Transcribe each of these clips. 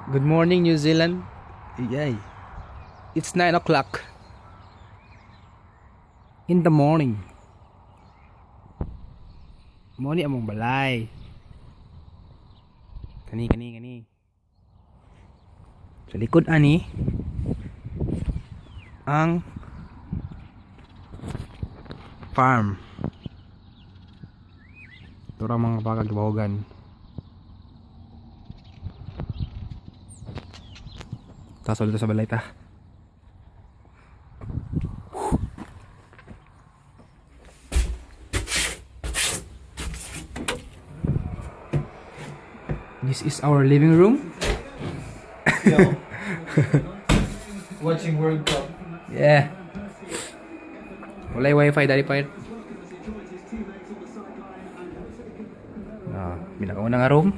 Good morning, New Zealand. Yay. It's 9 o'clock in the morning. Mao ni among balay. Kani, kani, kani. Sa likod ani ang farm. Ito ra mga baka gibawogan. Tapos ulit sa balay ta. This is our living room. Yo. Watching World Cup. Yeah. Walay wifi dari pa. Ah, pinakauna nga room.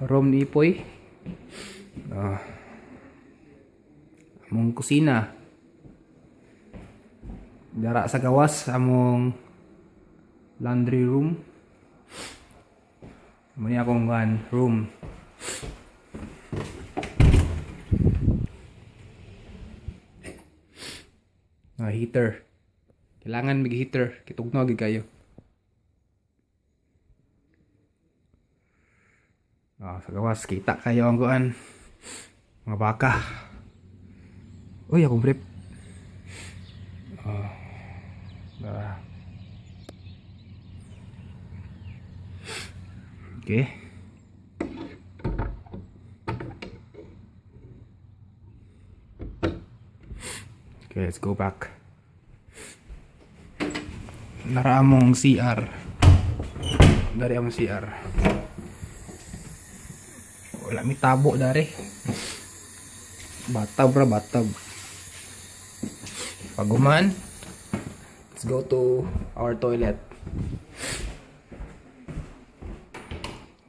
Room ni Ipoy. Ah. Among kusina. Dara sa gawas among laundry room. Mao ni akong kuan, room. Ah, heater. Kailangan mig heater. Kitugnaw gid kayo. Ah, sa gawas kita kayo ang kuan. Mga baka. Uy, akong brief. Ah. Ah. Okay. Okay, let's go back. Nara among CR. Dari among CR. Wala mi tabo dari. Bathtub ra, bathtub. Paguman, let's go to our toilet.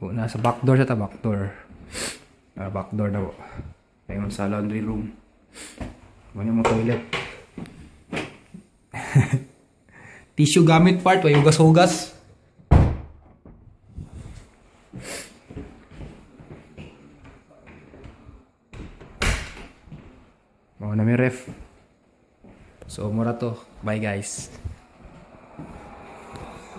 Una sa back door sa ta, back door. Ah, back door na po. Ayun sa laundry room. Muna mo toilet. Tissue gamit part, way hugas-hugas. Mao na mi ref. So mura to. Bye, guys.